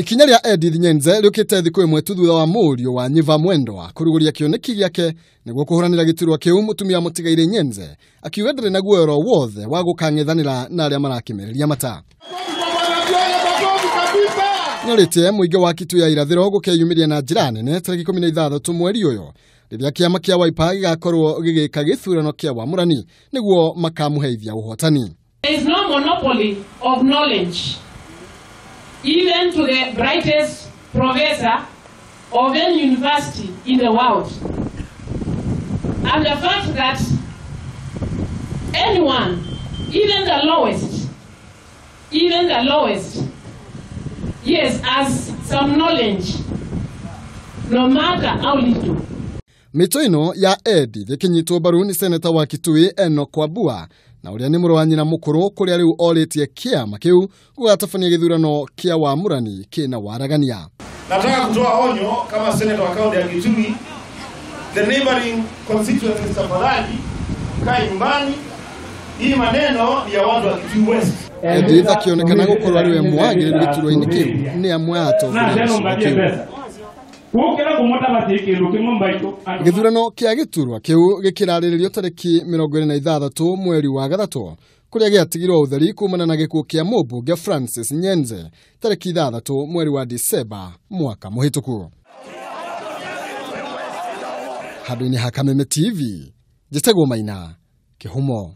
Ikinya rĩa Edith Nyenze rĩũkĩte thikũ ĩmwe tu thutha wa mũriũ wa Nyiva Mwendwa kũrugũria kĩoneki gĩake nĩguo kũhũranĩra gĩturwa kĩu. Mũtumia mũtigaire Nyenze akiuga ndarĩ na guoya oro wothe wa gũkang'ethanĩra na arĩa marakĩmĩrĩria mata. Nĩorĩtie mũingĩ wa Kitui ya irathĩro gũkeyumĩria na njĩra nene tarĩki 16 mweri ũyũ rĩrĩa kĩama kĩa Wiper gĩgakorwo gĩgĩka gĩthurano kĩa wamũrani nĩguo makamũheithia ũhotani. There is no monopoly of knowledge, even to the brightest professor of any university in the world. And the fact that anyone, even the lowest, yes, has some knowledge, no matter how little. Mĩto ĩno ya Edith ĩkĩnyitwo mbaru nĩ seneta wa Kitui Enoch Wambua na ũrĩa nĩ mũrũ wa nyina mũkũrũ kũrĩa rĩu orĩtie kĩama kĩu gũgatabania gĩthurano kĩa wamũrani kĩna waragania. Nataka kutoa onyo kama seneta wa kaunti ya Kitui, the neighboring constituencies tafadhali kae nyumbani. Hii maneno ni ya watu wa Kitui West. Edith akĩonekana gũkorwo arĩ we mwagĩrĩru gĩturwa-inĩ kĩu nĩ amwe a atongoria gĩcigo kĩu. Gĩthurano kĩa gĩturwa kĩu gĩkĩrarĩrĩrio tarĩki 26 mweri wa gatatũ kũrĩa gĩatigirwo ũtheri kumana na gĩkuũ kĩa mũmbunge Francis Nyenze tarĩki 6 mweri wa Disemba mwaka mũhĩtũku. Handũ-inĩ ha Kameme TV, njĩtagwo Maina Kĩhumo.